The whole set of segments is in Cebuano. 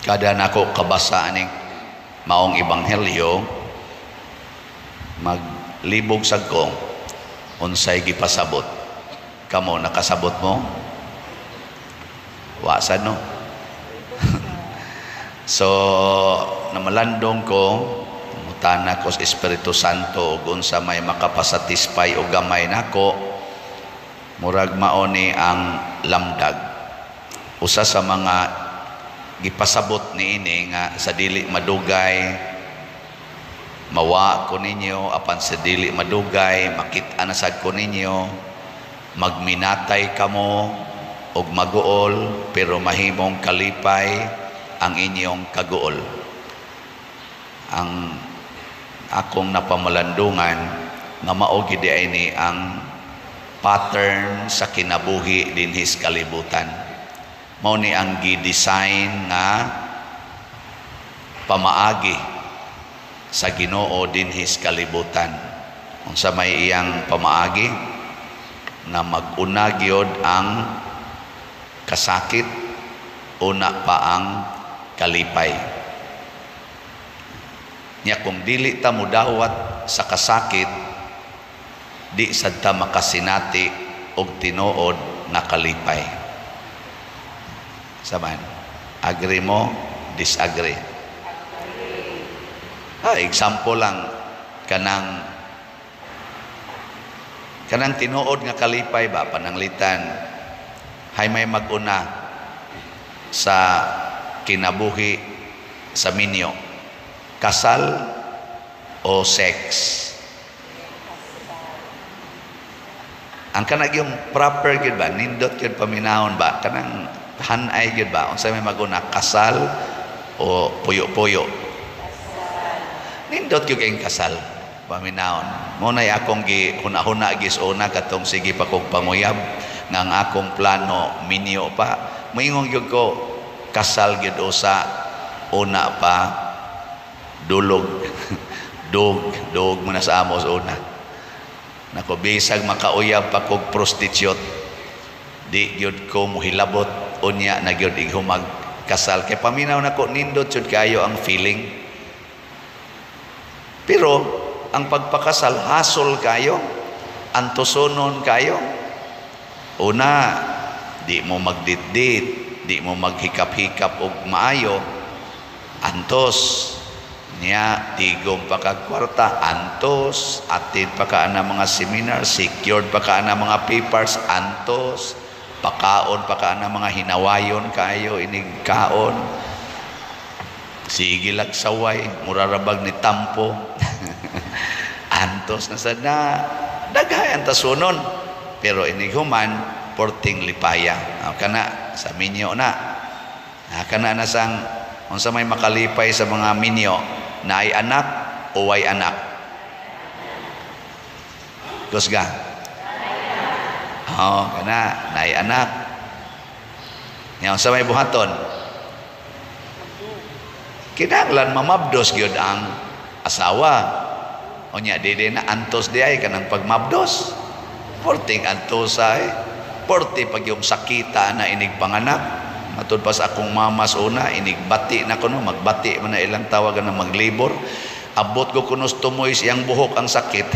Kada nako kabasa aning maong ebanghelyo, maglibog sad ko unsay gipasabot. Kamo, nakasabot mo? Wa sad, no? So namalandong ko, mutana ko sa Espiritu Santo ug unsa may makapasatisfy og gamay nako. Murag mao ni ang lamdag. Usa sa mga gipasabot niini nga sa dili madugay mawa ko ninyo, apan sa dili madugay makit-a na sad ko ninyo, magminatay kamo og maguol, pero mahimong kalipay ang inyong kaguol. Ang akong napamalandungan nga mao gid ay ni ang pattern sa kinabuhi dinhi sa kalibutan. Mao ni ang gi-design nga pamaagi sa Ginoo dinhi sa kalibutan. Unsa may iyang pamaagi? Na mag-una gyud ang kasakit, una pa ang kalipay. Nya kung dili ta mudawat sa kasakit, di sad ta makasinati og tinuod nga kalipay. Saman, agree mo, disagree? Ah, example lang, kanang tinuod nga kalipay ba, pananglitan hay may mag-una sa kinabuhi sa minyo, kasal o sex? Ang kanang yung proper gyud ba, nindot gyud paminahon ba, kanang hanay gyud ba, unsa may mag-una, kasal o puyo-puyo? Nindot gyud kayong kasal paminahon. Mo nay akong gihuna-huna gis una katong sige pa kog panguyab nga ang akong plano minyo pa, moingon gyud ko kasal gyud usa, una pa dulog. Dug dug mo na sa amo sa una nako. Bisag makauyab pa kog prostitute, di gyud ko mohilabot unya na gyud ighumag kasal, kay paminaw nako nindot jud kayo ang feeling. Pero ang pagpakasal, hasol kayo, antusonon kayo. Una, di mo magditdit, di mo maghikap-hikap og maayo, antos niya. Tigom pa kag kwarta, antos. Attend pa ka ana mga seminar, secured pa ka ana mga papers, antos. Pakaon pa ka ana mga hinawayon kayo inig kaon, sige lag saway, murarabag ni tampo, antos na sad na. Daghay ang tasunon, pero inig human, porting lipaya. Ah, kana sa minyo na. Ah, kana na sang unsa may makalipay sa mga minyo, naay anak o way anak? Kusga. Oh, kana naay anak. Nya unsa may buhaton? Kinahanglan mamabdos gyud ang asawa. Unya dili na antos di ay kanang pagmabdos. Porting antosa eh. Porte pag yung sakita na inig panganak. Matud pa sa akong mama sa una, inig bati na kuno, magbati man na ilang tawagan na maglibor. Abot ko kuno tumoy siyang buhok ang sakit.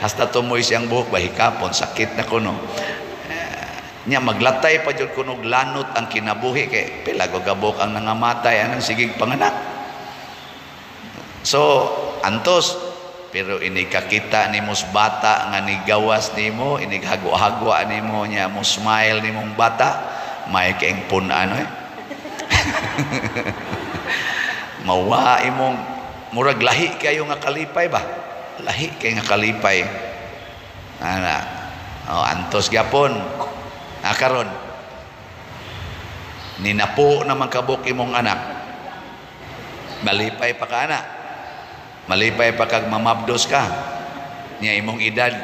Hasta tumoy siyang buhok, bahikapon, sakit na kuno. Nya maglatay pa jud kuno lanot ang kinabuhi kay pila ko gabok ang nangamatay anang sigig panganak. So, antos, pero inig kakita nimo sa bata nga nigawas nimo, inig hagwa-hagwa nimo nya mo smile nimong bata, may kaing pun-an eh. Mawa imong murag lahi kayo nga kalipay ba? Lahi kay nga kalipay. Ana. Oh, antos gyapon. Ah, karon ninapo naman kabuk imong anak. Malipay pa ka ana. Malipay pa kag mamabdos ka. Nya imong edad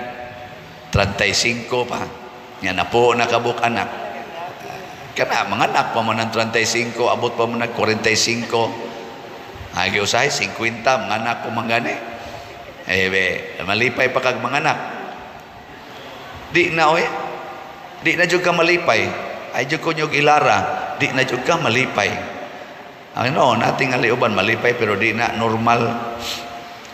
35 pa. Nya napo na kabuk anak. Kana mga anak pa man ng 35, abot pa man ng 45. Agi usahay 50 mga anak pa man gani. Eh be, malipay pa kag mga anak. Di na oy. Di na jud ka malipay. Ay jud ko nyog ilara, di na jud ka malipay. Ang no, nating uban malipay, pero di na normal.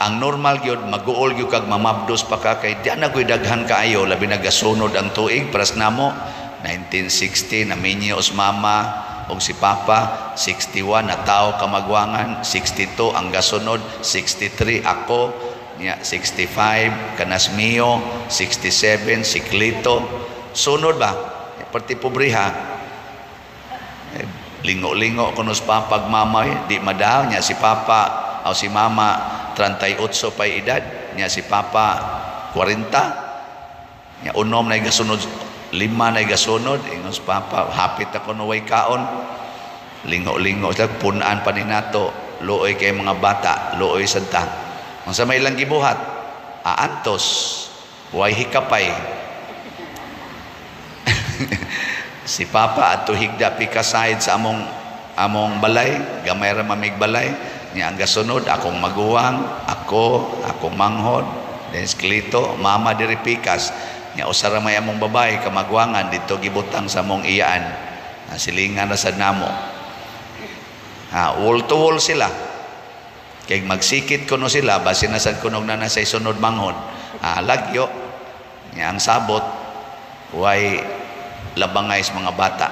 Ang normal gyud, maguol gyud kag mamabdos pa ka kay di na ko'y daghan kaayo, labi nagasunod ang tuig. Paras namo, 1960 naminyo os mama og si papa, 61 na tao kamagwangan, 62 ang gasunod, 63 ako niya, 65 kanas mio, 67 si Clito. Sunod ba, perti pobriha eh, lingo-lingo kuno sa papa ug mama eh, di madaw niya si papa o si mama, 38 pa edad niya, si papa 40 niya, unom na gasunod, lima na gasunod. Ingon sa papa, "Hapit ako no way kaon." Lingo-lingo sila, punan pa ni nato, luoy kay mga bata, luoy sad ta. Unsa may ilang gibuhat? Aantos, way hikapay. Si papa adto higda pikaside sa among balay, gamay ra mamig balay niya. Ang gasunod, akong maguwang, ako, akong manghod, then si Clito, mama diri pikas niya. Usa ra may among babae kamagwangan dito, gibutang sa among iyaan. Silingan ra sad namo ha, wall to wall sila kay magsikit kuno sila, basin na sad kunog na sa isunod manghod. Lagyo niya, ang sabot, way labangay sa mga bata.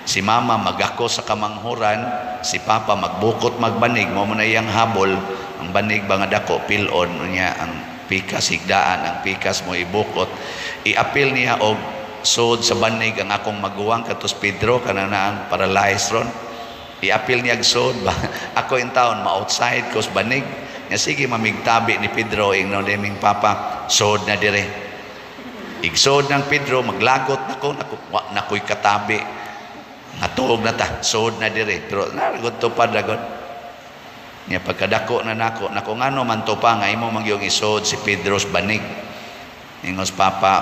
Si mama magako sa kamanghuran, si papa magbukot, magbanig, mo na iyang habol. Ang banig ba nga dako, pilon niya, ang pikas higdaan, ang pikas mo ibukot. Iapil niya og sud sa banig ang akong maguwang katos Pedro kana na ang paralyzed ron. Iapil niya og sud ba. Ako in town ma-outside ko sa banig. Nga sige mamigtabi ni Pedro, ingnon niming papa, "Sud na dire." Igsod ng Pedro, maglagot nako, nako, wa nakoy katabi. Natuog na ta, sud na dire. Pero naragot to pa dagot. Nya pagkadako na nako, nako, ngano man to pa nga imo mangyong isod si Pedro's banig? Ingos papa,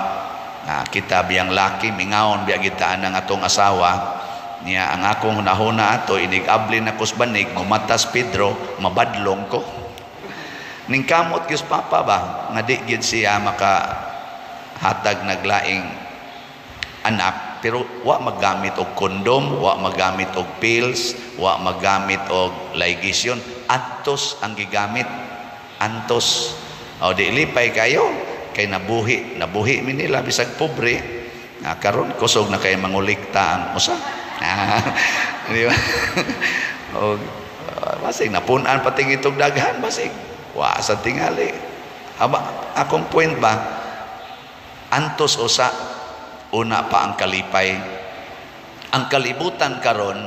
kita biyang laki, mingawon biya kita ang atong asawa. Niya ang akong hunahuna ato, inig abli na kos banig, mumatas Pedro, mabadlong ko. Ning kamot gyud papa ba, nga di gyud siya maka hatag naglaing anak, pero wa magamit og kondom, wa magamit og pills, wa magamit og ligation. Antos ang gigamit, antos. O di lipay kayo kay nabuhi, nabuhi mi nila bisag pobre. Na karon kusog na kay mangulikta ang usa. Ah, di ba? O basig napun-an pating itog daghan, basig wa sa tingali. Haba, akong point ba, antos usa, una pa ang kalipay. Ang kalibutan karon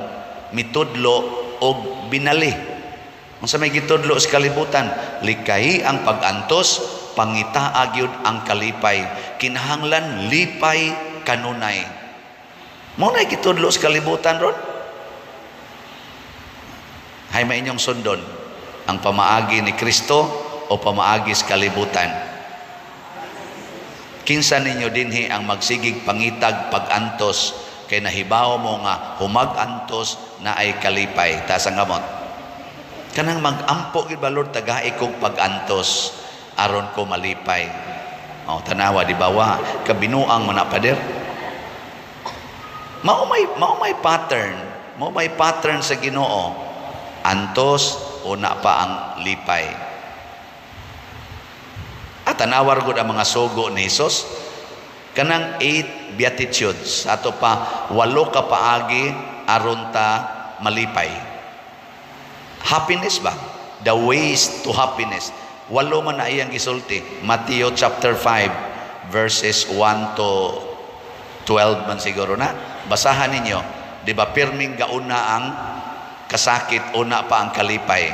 mitudlo og binali. Unsa may gitudlo sa kalibutan? Likayi ang pag-antos, pangitaa gyud ang kalipay. Kinahanglan lipay kanunay. Mao na gitudlo sa kalibutan ron. Hay may inyong sundon, ang pamaagi ni Kristo o pamaagi sa kalibutan? Kinsa ninyo dinhi ang magsigig pangitag pag-antos kay nahibaw mo nga humag-antos na ay kalipay? Taas ang kamot. Kanang mag-ampo gid ba, "Lord, tagai kog pag-antos aron ko malipay." Oh, tanawa, di ba wa kabinuang man na, pader? Mao may pattern, mao may pattern sa Ginoo. Antos, una pa ang lipay. At tanawar gud ang mga sugo ni Jesus, kanang eight beatitudes, ato pa walo ka paagi aron ta malipay. Happiness ba? The ways to happiness. Walo man na iyang gisulti. Matthew chapter 5 verses 1 to 12 man siguro na. Basahan ninyo. Di ba pirming gauna ang kasakit, una pa ang kalipay?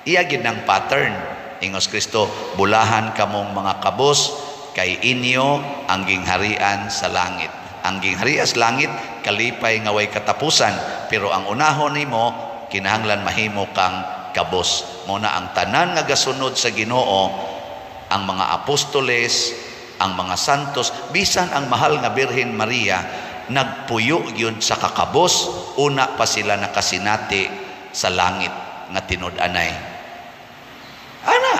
Iya gid ng pattern. Ingos Kristo, "Bulahan kamong mga kabos kay inyo ang gingharian sa langit." Ang gingharian sa langit, kalipay nga way katapusan, pero ang unahon nimo kinahanglan mahimo kang kabos. Mo na ang tanan nga gasunod sa Ginoo, ang mga apostoles, ang mga santos, bisan ang mahal nga Birhen Maria, nagpuyo gyud sa kakabos, una pa sila nakasinati sa langit nga tinud-anay. Ana,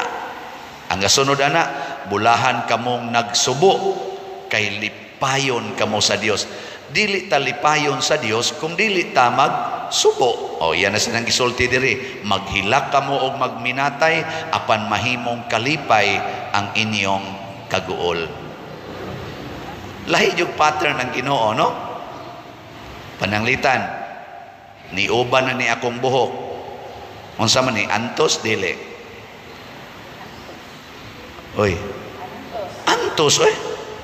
ang gasunod ana, "Bulahan kamong nagsubo kay lipayon kamo sa Dios." Dili ta lipayon sa Dios kung dili ta magsubo. O yan na silang gisulti diri, maghilak kamo og magminatay apan mahimong kalipay ang inyong kaguol. Lahi yung pattern ng Ginoo, no? Pananglitan, niuban na ni akong buhok. Unsa man ni, antos dili? Oy. Antos oy.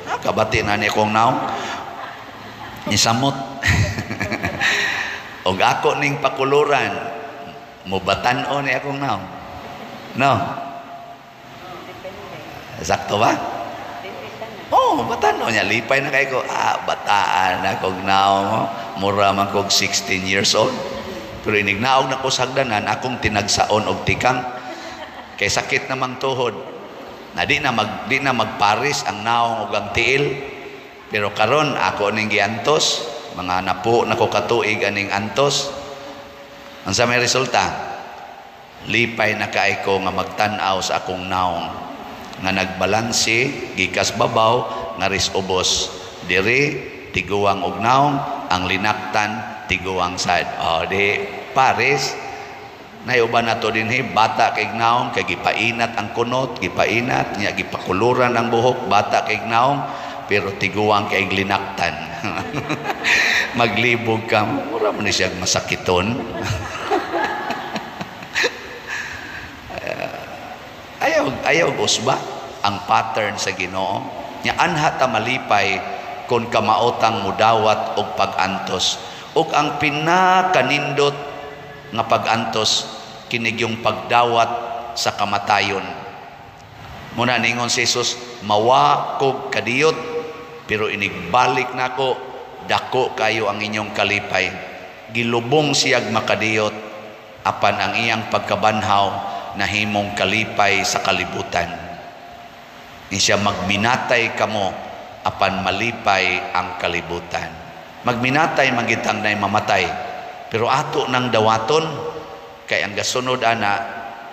Nakabati na ni akong naong. Nisamot. Og ako ning pakuluran, mubatan-o ni akong naong. No? Depende. Sakto ba? Depende na. Oh, batan-o niya. Lipay na kay ko. Ah, bataan na kog naong. Mura man kog 16 years old. Pero inignaog na ko sa hagdanan, akong tinagsaon og tikang. Kay sakit namang tuhod. Na di na magparis ang naong ug ang tiil. Pero karon ako ning giantos, mga napo na ko katuig aning antos. Ang sa may resulta, lipay na kay ko nga magtan-aw sa akong naong nga nagbalanse gikas babaw nga ris ubos diri, tiguang og naong, ang linaktan tiguang sad. Oh, di pares. Nayuban nato dinhi, bata kay naong kay gipainat ang kunot, gipainat nya, gipakuluran ang buhok, bata kay naong pero tiguang kay linaktan. Maglibog ka, mura man ni siya masakiton. Ayaw ayaw usba ang pattern sa Ginoo. Nya anha ta malipay kon kamaotang mudawat og pag-antos. Ug ang pinakanindot nga pag-antos kinig yung pagdawat sa kamatayon. Muna ningon si Jesus, "Mawa kog kadiyot, pero inigbalik nako, dako kayo ang inyong kalipay." Gilubong siyag makadiyot, apan ang iyang pagkabanhaw nahimong kalipay sa kalibutan. Ni siya, magminatay kamo apan malipay ang kalibutan. Magminatay man gitang nay mamatay, pero ato nang dawaton kay ang gasunod ana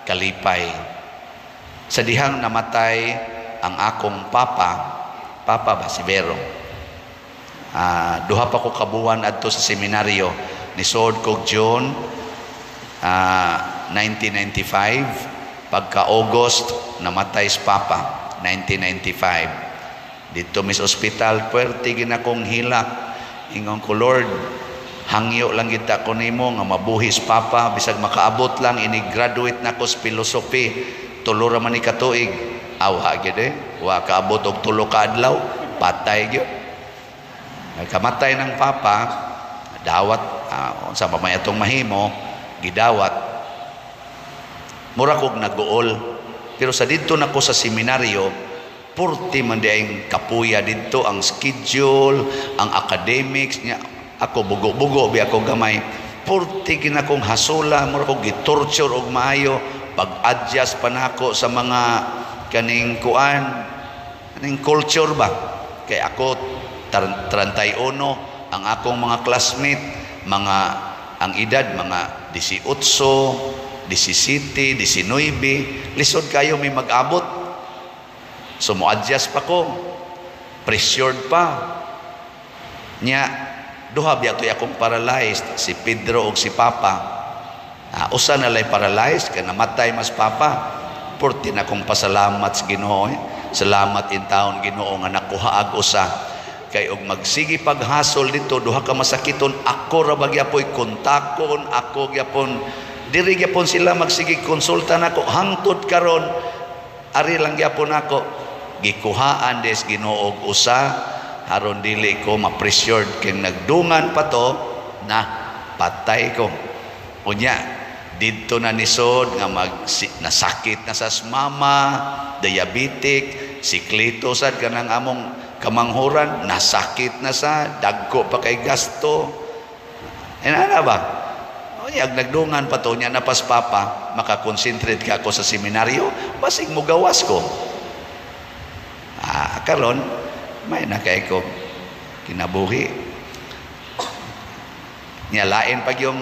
kalipay. Sa dihang namatay ang akong papa, papa ba si Vero? 2 pa ko kabuwan adto sa seminaryo. Nisod kog June 1995, pagka August namatay si papa 1995. Dito mis ospital, puwerte ginakong hilak. Ingon ko, "Lord, hangyo lang kita ko nimo nga mabuhi si papa bisag makaabot lang ini graduate na ko sa philosophy, 3 ra man ni katuig." Awa gyud eh, wa kaabot og 3 ka adlaw, patay gyud. Nagkamatay ng papa, dawat, unsa pa may atong mahimo, gidawat. Mura kog naguol. Pero sa didto nako sa seminaryo, purti man di ang kapuya didto, ang schedule, ang academics niya. Ako bugo-bugo bi ako gamay. Purti ginakong hasula, mura kog gitorture og maayo, pag-adjust pa nako sa mga kaning kuan, kaning culture ba. Kay ako 31, ang akong mga classmate, mga ang edad mga 18, 17, 19, lisod kayo may mag-abot. So mo-adjust pa ko. Pressured pa. Nya duha biya to'y akong paralyzed, si Pedro ug si Papa. Usa na lay paralyzed kay namatay mas Papa. Purti na akong pasalamat sa Ginoo. Eh. Salamat in taon Ginoo nga nakuha ag usa. Kay og magsige paghasol dito, duha ka masakiton, ako ra ba gyapoy kontakon, ako gyapon diri gyapon sila magsige konsulta nako hangtod karon, ari lang gyapon ako. Gikuhaan des Ginoo og usa aron dili ko ma-pressured kay nagdungan pa to na patay ko. Unya didto na nisod nga mag si, nasakit na sa mama, diabetic, siklito sad kanang among kamanghuran, nasakit na sa dagko pa kay gasto. Inana ba? Unya nagdungan pa to, nya napas papa, makakonsentrate ka ako sa seminaryo, basig mo gawas ko. Karon may na kay ko kinabuhi. Nya lain pag yung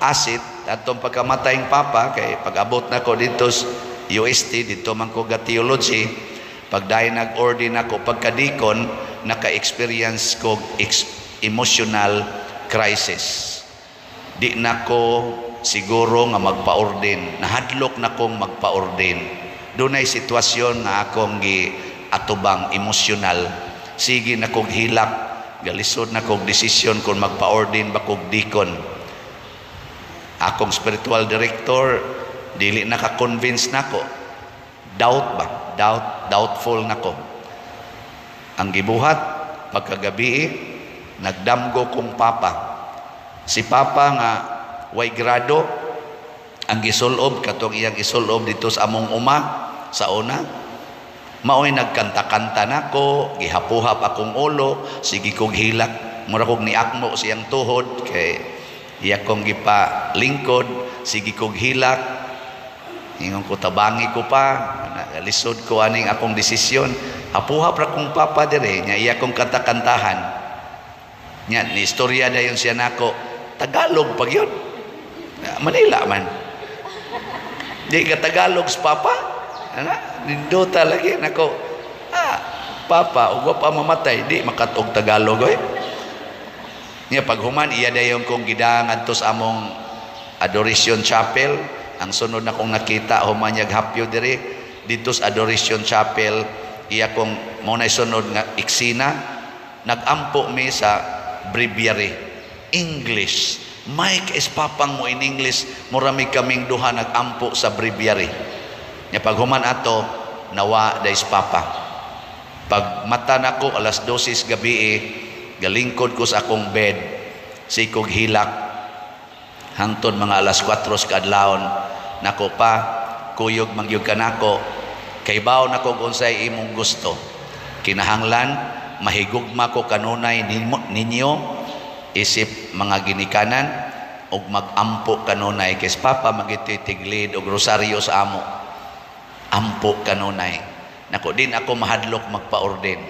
asit atong pagkamatay papa kay pag-abot na ko dito sa UST, dito man ko ga theology, pag dahil nag-ordain ako pagkadikon, naka-experience ko emotional crisis. Di nako siguro nga magpa-ordain. Nahadlok na kong magpa-ordain. Dunay sitwasyon nga akong gi atubang emosyonal. Sige na kog hilak, galisod na kog desisyon kung magpa-ordain ba kog deacon. Akong spiritual director dili naka-convince nako. Doubt ba? Doubt, doubtful nako. Ang gibuhat pagkagabi, nagdamgo kong papa. Si papa nga way grado, ang gisulob katong iyang isulob dito sa among uma sa una. Maoy nagkanta-kanta nako, gihapuhap akong ulo, sige kog hilak, mura kog niakmo siyang tuhod kay iya kong gipa lingkod, sige kog hilak. Ingon ko, tabangi ko pa, lisod ko aning akong desisyon. Hapuhap ra kong papa dire, nya iya kong kanta-kantahan. Nya ni istorya dayon siya nako, Tagalog pag yun. Manila man. Di ka Tagalog sa papa. Ana, nindota lagi nako. Ah, papa, ug pa mamatay, di makatog Tagalog oy. Nya paghuman, iya dayon kong gidang adto sa among Adoration Chapel. Ang sunod na kong nakita human niyag hapyo diri dito sa Adoration Chapel, iya kong mo na sunod nga eksena, nagampo mi sa breviary English. Mike is papang mo in English, murami kaming duha nagampo sa breviary. Nya paghuman ato, nawa dais papa. Pag mata nako alas 12 gabi eh, galingkod ko sa akong bed, sikog hilak hangtod mga alas 4 sa kaadlawon. Nako pa, kuyog mangyud ka nako, kay baw nako unsay imong gusto. Kinahanglan mahigugma ko kanunay ninyo isip mga ginikanan ug magampo kanunay kay papa magito'y tiglid og rosaryo sa amo. Ampo kanunay nako, din ako mahadlok magpa-ordain,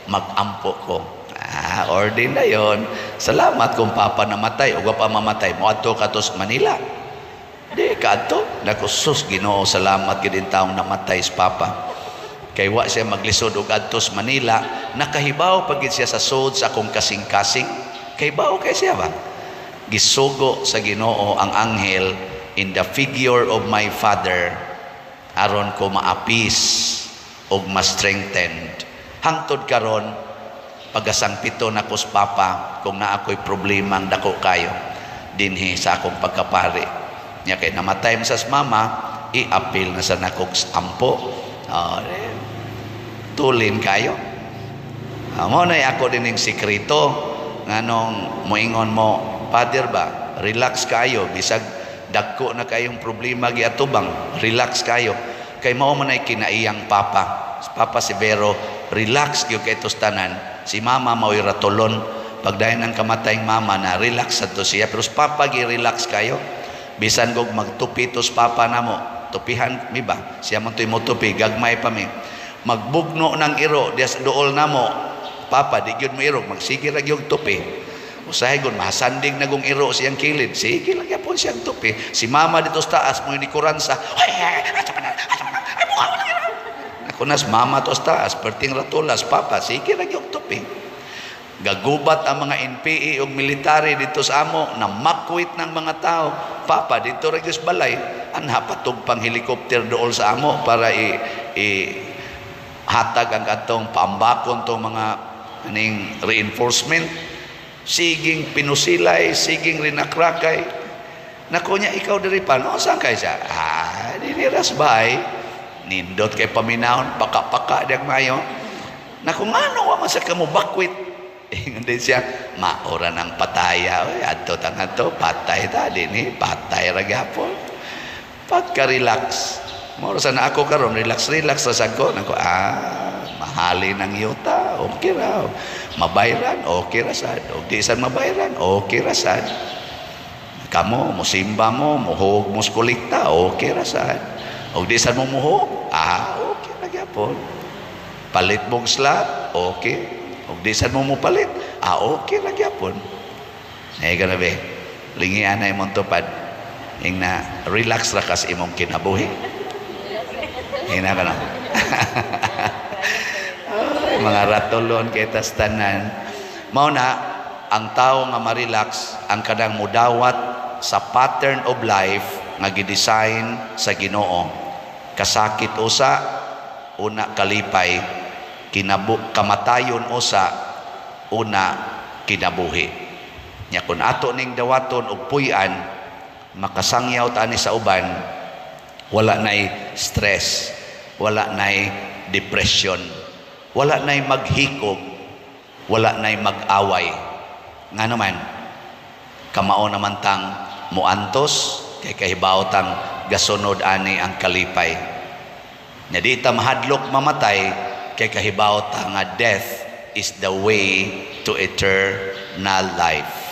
magampo ko. Ah, ordain na yon. Salamat kung papa namatay o pa mamatay, moadto ka to sa Manila. Di ka adto nako. Sus, Ginoo, salamat gid taong namatay sa papa kay wa siya maglisod og adto sa Manila. Nakahibaw pagid siya sa sud sa akong kasing-kasing, kay bao kay siya ba. Gisugo sa Ginoo ang anghel in the figure of my father aron ko maapis og ma-strengthened. Hangtod karon, pagasangpito nako sa papa kung naa ko'y problemang dako kayo dinhi sa akong pagkapari. Nya kay namatay man sa mama, i-apil na sa nakog ampo. Oh, eh, tulin kayo. Ah, mo na ako din yung sikreto nganong moingon mo, "Father ba, relax kayo bisag dagko na kayong problema giatubang, relax kayo." Kay mao man ay kinaiyang papa. Si Papa Severo, relax gyud kay tos tanan. Si mama mao'y ratulon. Pagdayon ang kamatay mama na relax adto siya, pero sa papa gi relax kayo. Bisan gog magtupi tos papa namo, tupihan mi ba? Siya man to'y motupi, gagmay pa mi. Magbugno ng iro diya sa duol namo. Papa, di gyud mo iro, magsige ra gyud tupi. Usahay gud masandig na gong iro siyang kilid. Sige lang gyapon siyang tupi. Si mama dito sa taas mo ni kuransa. Ay, ay, ay, ay, mukha mo lang iro. Ako nas mama to sa taas, perting ratulas, papa, sige ra gyud tupi. Gagubat ang mga NPA ug military dito sa amo, na makwit ng mga tao. Papa, dito ra gyud sa balay, anha patug pang helicopter dool sa amo para i hatag ang katong paambakon tong mga aning reinforcement. Siging pinusilay, siging rinakrakay. Nako niya, ikaw diri pa, no? Saan kay siya? Ah, dinhi ras bay. Nindot kay paminahon, paka-paka diag mayo. Nako, ngano wa man sa kamo bakwit? Ingon din siya, maura ng pataya. Oy, adto tang adto, patay ta dinhi, patay ra gyapon. Pagka-relax. Moro sa na ako karon, relax relax ra sad ko. Nako, ah, mahali ng yuta, okay ra. Mabayran, okay ra sad. Og di sad mabayran, okay ra sad. Kamo, musimba mo, muhog mo sa kolekta, okay ra sad. Og di sad mo muhog, ah, okay ra gyapon. Palit mong slot, okay. Og di sad mo mupalit, ah, okay ra gyapon. Eh, ganabi, lingian na imong tupad. Ing na, relax ra kas imong kinabuhi. Ing na ka na. Ay, mga ratulon kay tas tanan. Mao na, Ang tao nga ma-relax ang kanang mudawat sa pattern of life nga gidesign sa Ginoo. Kasakit usa, una kalipay, kinabu kamatayon usa, una kinabuhi. Nya kun ato ning dawaton og puy-an, makasangyaw ta ani sa uban, wala nay stress, wala nay depression, wala nay maghikog, wala nay mag-away. Nga naman, kamao naman tang muantos, kay kahibaw tang gasunod ani ang kalipay. Nya di ta mahadlok mamatay, kay kahibaw ta nga death is the way to eternal life.